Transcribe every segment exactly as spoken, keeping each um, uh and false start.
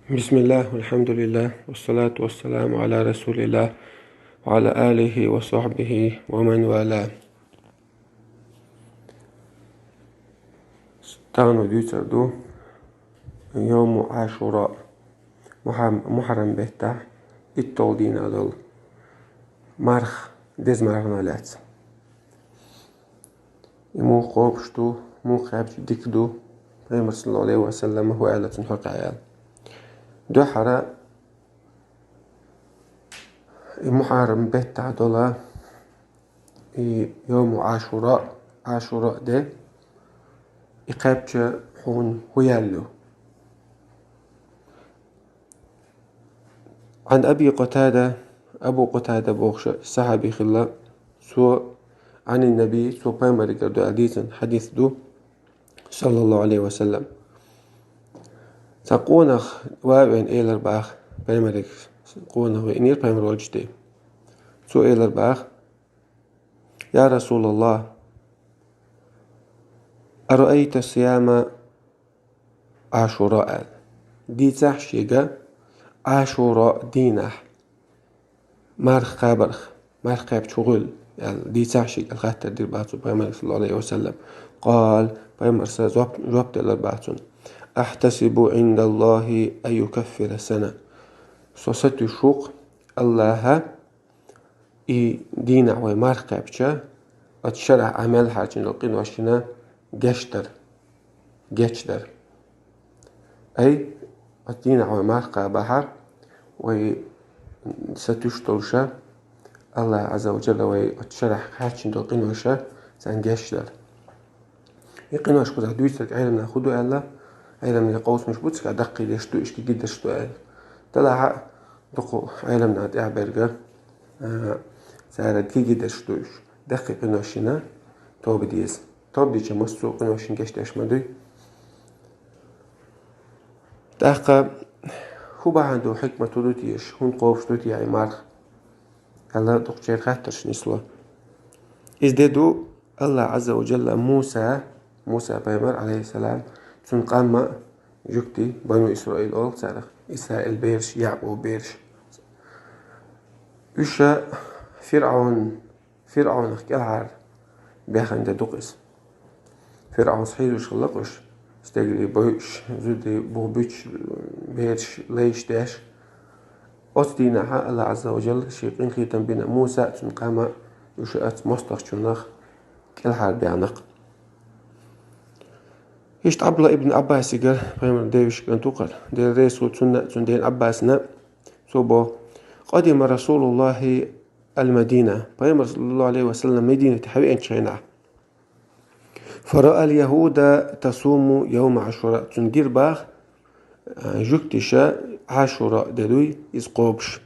بسم الله والحمد لله والصلاة والسلام على رسول الله وعلى آله وصحبه ومن والاه. Тахан вай дийцар ду يوم عاشوراء, Мухьаррам, Мухьаррам беттахь итталгӀа дийнахь долу марха, деза марханах лаьцна. И муха кхобуш ду, муха кхаьбча дика ду, Пайхамар, саллаллаху Ӏалайхи ва саллам, хӀун аьлла цунна хьокъехь аьлла. Дуьххьара и Мухьаррам беттахь долу и يوم عاشوراء, Ӏашура де, и кхаьбча хьуна хӀун яьлла ю? عن أبي قتادة, Абу Къатада бохуш сахьаби хилла, цо عن النبي, цо Пайхамарегара ду аьлла дийцина хьадис ду, саллаллаху Ӏалайхи ва саллам. Цхьа къонах ван а веана элира боху Пайхамарега, къонах веанера Пайхамар волчу тӀе. Цо элира боху: يا رسول الله، أرأيت صيام عاشوراء؟ Дийцахь шега Ӏашура дийнахь марха кхабарх, марха кхаьбча хӀун хуьлу аьлла, дийцахь шега аьлла хаттар дира боху цо Пайхамарга, саллаллаху Ӏалайхи ва саллам. قال, Пайхамара жоп, жоп делира боху цунна: أحتسب عند الله أن يكفر السنة. Со сатуьйсуш ву-кх Аллахьа, и дийнахь вай марха кхаьбча, оцу шарахь Ӏамал хьарчийна долу къиношна гечдар, гечдар. Ай, оцу дийнахь вай марха кхабахьара, вай сатуьйсуш долуша, Аллахь Ӏазза ва Джалла вай оцу шарахь хьарчийна долу къиноша царна гечдар. И къинош кхузахь дуьйцург Ӏеламнаха хӀун ду аьлла, Ӏеламнехан къовсамаш бу цигахь, даккхийдерш ду уьш, кегийдерш ду аьлла. Делахь а дукха Ӏеламнаха тӀехь берг, а, цара кегийдерш ду уьш, даккхий къиношна тоба деза. Тоба дича массо а къиношна гечдеш ма дуй. ТӀаккха хӀун бахьана ду, хьикмат хӀун ду теша, хӀунда кхобуш ду те и марха? Аьлла, дукхачеран хаттарш нисло. Иза де ду, Аллахь Ӏазза ва Джалла Муса, Муса пайхамар, Ӏалайхиссалам, цуьнан къам а, жуьгтий, Бану Исраил олу царах, Исраил бераш, Якъуб бераш. Уьш а ФирӀавн, ФирӀавнах кӀелхьара баьхна де ду-кх иза. ФирӀавнас хьийзош хилла-кх уьш, стегале бойуш, зуда бух буьтуш, бераш лайш деш. Оцу дийнахьа Аллахь Ӏазза ва Джалла шен къинхетам бина Муса а, цуьнан къам а, уьш а оцу мостагӀчунах кӀелхьара баьхна-кх. Иштта Ӏабдулла ибн Ӏаббасигара, пайхамаран девешин кӀант ву-кх хӀара, Дела реза хуьлда цунна а, цуьнан дена Ӏаббасана а, цо боху: قدم رسول الله المدينة, пайхамар, саллаллаху Ӏалайхи ва саллам, Мадинате хьавеанчу хенахь, فرأى اليهود تصوم يوم عاشوراء, цунна гира боху, а, жуьгтиша Ӏашура де дуй иза кхобуш.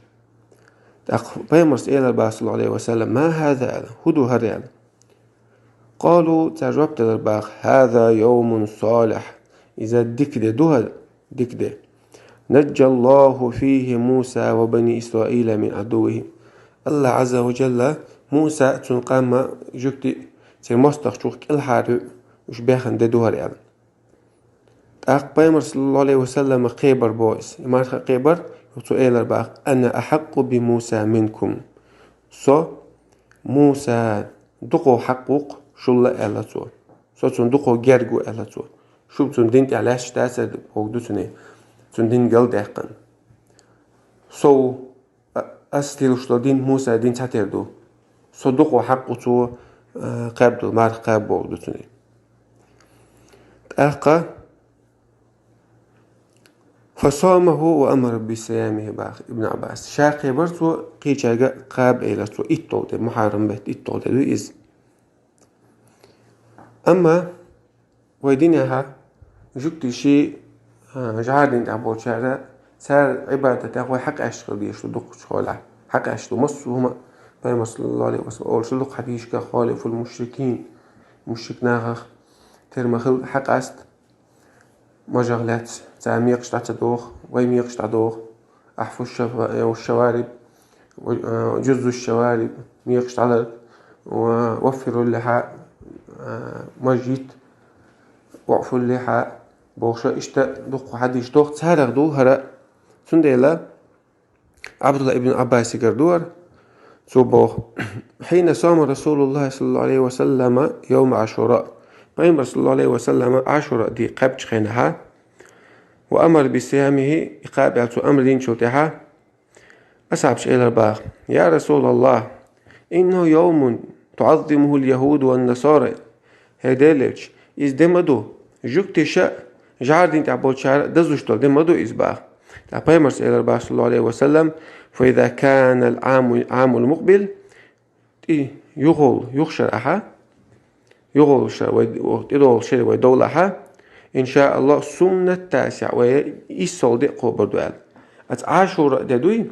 ТӀаккха пайхамарс элира боху, саллаллаху Ӏалайхи ва саллам: ما هذا, аьлла, хӀун ду хӀара, аьлла. قالوا, цара жоп делира боху: هذا يوم صالح, иза дика де ду хӀара, дика де. نجى الله فيه موسى وبني إسرائيل من عدوهم. Аллахь Ӏазза ва Джалла Муса а, цуьнан къам а, жуьгтий а, церан мостагӀчух кӀелхьара уьш баьхна де ду хӀара, аьлла. ТӀаккха пайхамар, саллаллаху Ӏалайхи ва саллам, кхебар боху иза. И марха кхебар, юха цо элира боху: أنا أحق بموسى منكم. Со Муса дукха хьакъ ву-кх шул а, аьлла цо. Со цунна дукха герга ву, аьлла цо. Шу цуьнан дин тӀехь лаьтташ дацара бохург ду цуьнан. Цуьнан дин галдаьккхина. Со ву, а, ас тиллуш долу дин Мусан дин цхьатерра ду. Со дукха хьакъ ву цо, а, кхаьбна долу марха кхаба бохург ду цуьнан. ТӀаккха فصامه وأمر بصيامه, боху Ибн Ӏаббаса. Ша кхебар цо, кхечаьрга а кхаба элира цо, итталгӀа де, Мухьаррам беттан итталгӀа де ду иза. Амма вай динехь жуьгтий ши, а, жӀаран дин тӀехь болчара, цара Ӏибадатехь вай хьакъаьсташ хила дезаш ду дукхачу хьолехь. Хьакъаьсташ ду массо а хӀума, пайхамар, саллаллаху Ӏалайхи ва саллам, олуш ду дукха хьадисашкахь: خالفوا المشركين, мушрикнахах тера ма хила хьакъаста. Мажах лаьцна цара мекхаш дӀа ца доху, вай мекхаш дӀадоху. أعفوا الشوا-, الشوارب, و-, جزوا الشوارب, мекхаш дӀаларба. و-, وفروا اللحى, а, маж йитта. واعفوا اللحى, бохуш, иштта дукха хьадисаш доху, царах ду хӀара Цундела Абдулла ибн Аббасигара дуара, цо боху: «حين صام رسول الله صلى الله عليه وسلم يوم عاشوراء». Пайхамар саллаллаху алейхи ва саллама Ашура де кхаьбчу хенахьа, «وأمر بصيامه», и кхаба аьлла цо амр динчул тӀаьхьа, асхьабаш элар баха: «يا رسول الله، إنه يوم تعظمه اليهود والنصارى». ХӀей Делан элча, иза де ма ду, жуьгтиша а, жӀар дин тӀехь болчара а дазуш долу де ма ду иза баха. ТӀаккха пайхамарс элар баха, саллаллаху алейхи ва саллам: «فإذا كان العام، العام المقبل», тӀе юхаволу, юха шарахьа, юхаволу шара вай, тӀедогӀуш шара вай довлахьа, «إن شاء الله صمنا التاسع», вай иссалгӀа де а кхобур ду аьлла. Аса Ашура де дуй,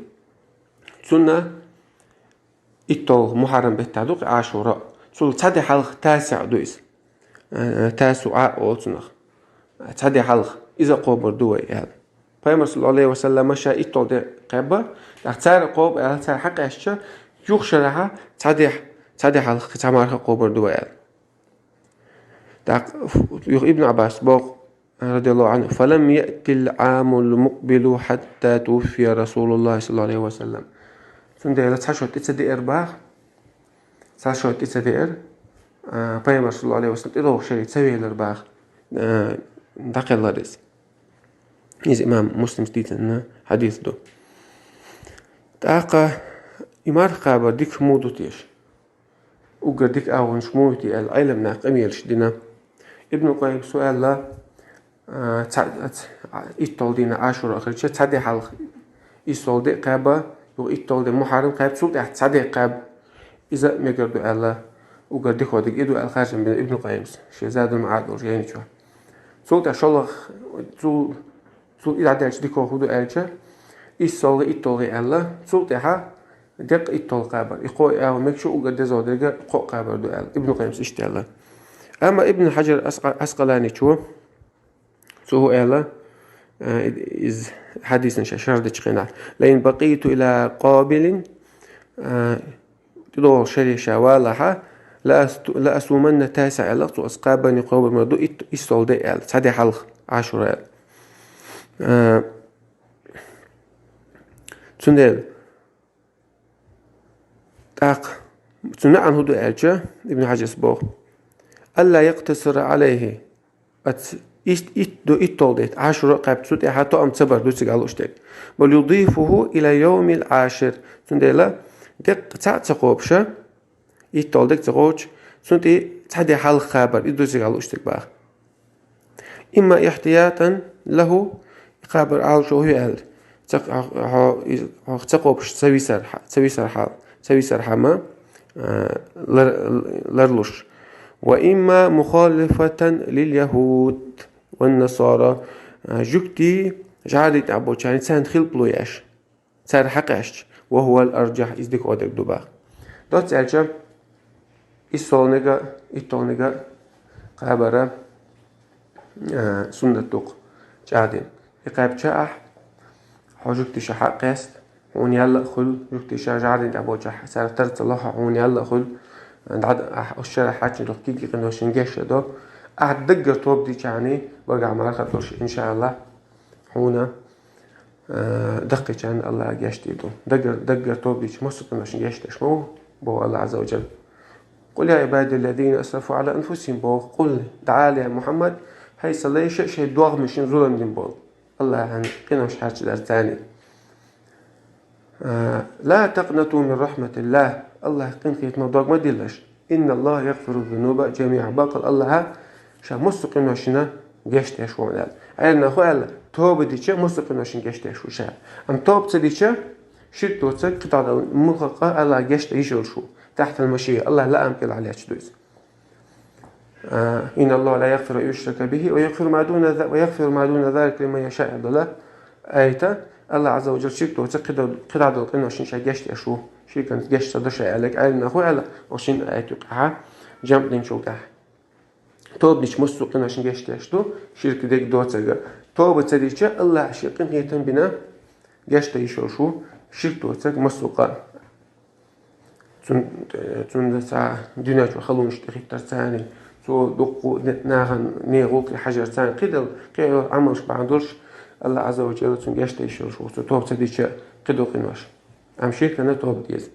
цунна итталгӀа Мухьаррам беттахь ду-кх Ашура. Цул цхьа де хьалха Тасиъ ду иза. Э, Тасуъа олу цунах. Цхьа де хьалха. Иза кхобур ду вай аьлла. Пайхамар саллаллаху алейхи ва саллама ша итталгӀа де кхаьбба, тӀаккха цара кхоба аьлла, цара хьакъаьстича, юха шарахьа цхьа де, цхьа де хьалха, цхьа марха кхобур ду вай аьлла. ТӀаккха юха Ибн Аббас боху, радияллаху анху: «فلم يأت العام المقبل حتى توفي رسول الله صلى الله عليه وسلم». Цундела цхьа шо тӀе ца деара баха, цхьа шо тӀе ца деара, а, пайхамар саллаллаху алейхи ва саллам тӀедогӀуш шаре ца велара баха, а, дӀакхеллара иза. Иза имам Муслимс дийцина хьадис ду. ТӀаккха и марха кхабар дика муха ду теша? Уггар дика агӀонаш муха ю те аьлла, Ӏелам нах къамелаш дина. Ибн Къаййим су аьлла, а, ца-, ца-, итталгӀа дийна Ашура хилча, цхьа де хьалха иссалгӀа де кхаьба, юха итталгӀа де Мухьаррам кхаьба, цул тӀаьхьа цхьа де кхаьба. Иза а мегар ду аьлла, уггар дика дерг и ду аьлла харжам бина Ибн Къаййимс, шен Задул МаӀад олу жайни чохь. Цул тӀаьхьа шолгӀа, цул Цул и дӀадаьлча дика хӀу ду аьлча, иссалгӀа, итталгӀа аьлла, цул тӀаьхьа деккъа итталгӀа кхабар. И кхо а агӀо мегаш ю, уггар дезо дерг кхо а кхабар ду аьлла. Ибн Къаййимс иштта аьлла. Амма Ибн Хьаджар Аскъа-, Аскъаланичо, цо хӀу аьлла, а, и-, иза хьадисна ша шарх дечу хенахь: «لئن بقيت إلى قابل», а, ТӀедогӀу шаре ша валахьа, «لأصومن التاسع» аьлла, цо аса кхабарна кхобур ма ду, ит-, иссалгӀа де аьлла, цхьа де хьалха, Ашура аьлла. А, цундела, тӀаккха, цу маьӀна хӀу ду аьлча, Ибн Хьаджас боху: «ألا يقتصر عليه». Ац-, ит-, ит-, ду итталгӀа де, Ашура кхаьбча цу тӀехьа тоам ца бар ду цига луш дерг. «بل يضيفه إلى يوم العاشر». Цундела, деккъа цхьаъ ца кхобуша, итталгӀа дерг ца кхочу, цунна тӀе цхьа де хьалха кхабар, и ду цига луш дерг баха. «إما احتياطا له», и кхабар Ӏалашо хӀу аьлла, ца, хьо, хьо, хьо ца кхобуш, ца висар, ца висар хьал, ца висар хьама, а, лар-, ларлуш. «وإما مخالفة لليهود والنصارى», а, жуьгтий, жӀарий тӀехь болчарна царна хилпало еш, цара хьакъаьстча, «وهو الأرجح», иза дика дерг ду баха. Доцца аьлча, иссалгӀаниг а, итталгӀаниг а кхабар, а, суннат ду-кх чӀагӀдина. И кхаьбча ахь, хьо жуьгтиша хьакъаьста, хьуна яьлла а хуьлу, жуьгтиша жӀарин тӀехь болчохь цара тар ца ло хьо, хьуна яьлла а хуьлу, дӀа-, ахь оцу шарахь хьаьчна дукха кегий къиношна геч а до. Ахь даггара тоба дичахьана, багахь марха долуш, иншааллахӀ, хьуна, а, даккхийчарна АллахӀа гечдийр ду. Даггара, даггара тоба дича массо а къиношна гечдеш ма ву, боху АллахӀ Ӏазза ва Джалла. «قل يا عبادي الذين أسرفوا على أنفسهم», боху, къул, дӀаала, я Мухьаммад, хӀай сан лайша а шайн догӀмашна зулам дина болу. АллахӀан къинош хьарчадар царна. А, «لا تقنطوا من رحمة الله», АллахӀ къинхетамах дог ма диллаш. «إن الله يغفر الذنوب جميعا», баккъал АллахӀа ша массо а къиношна гечдеш ву аьлла. Ӏерна хӀу аьлла, тоба дича массо а къиношна гечдеш ву ша. Амма тоба ца дича, ширк доцург, кхидӀа долу муьлхха а АллахӀа гечдан йиш йолуш ву. تحت المشيئة, АллахӀан лаам кӀелахь лаьтташ ду иза. А, «إن الله لا يغفر أن يشرك به ويغفر ما دون ذ-، ويغفر ما دون ذلك لمن يشاء», аьлла долу аят, АллахӀ Ӏазза ва Джалла ширк доцург, кхидӀа-, кхидӀа долу къиношна ша гечдеш ву. Ширкана гечдан до ша аьлларг Ӏерна хӀу аьлла, оцу шина аятан юкъахь, жамӀ динчул тӀаьхьа. Тоба дича массо а къиношна гечдеш ду, ширк дерг доцург а. Тоба ца дича, АллахӀа шен къинхетам бина гечдан йиш йолуш ву, ширк доцург массо а къа. Цун-, цунна цхьа дуьнен чу халонаш тӀехӀиттар царна, цо дуккха а нахана нехан гӀуллакхе хьажар царна, кхидӀа, кхидӀа Ӏамалш бахьана долуш, Аллахь Ӏазза ва Жалла цунга гешт деш йолуш ву, цо тоба ца дича кхидолу къинош. Амма ширкана тоба деза.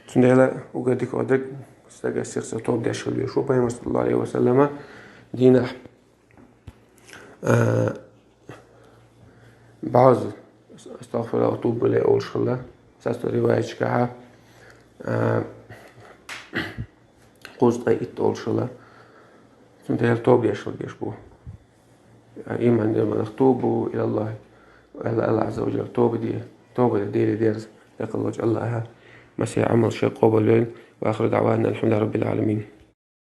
Цундела уггар дика хӀордаг стага сиха тоба деш хила везаш ву. Пайхамар саллаллаху алейхи ва саллама дийнахь, а, бӀозза «Астагфируллах ва атубу илайхи» олуш хилла. Цхьацца риваяташкахь, а, кхузткъе итт олуш хилла. Цундела тоба деш хила дезаш бу. Иман диллина нах, тубу илаллахь. Алла, Аллахь Ӏазза ва Жалла тоба де. Тоба де, Деле дерза. Декъала волчу Аллахьа массеран Ӏамал шайн къобалвойла. Ва ахиру даъвана алхьамдулиллахи раббил Ӏаламин.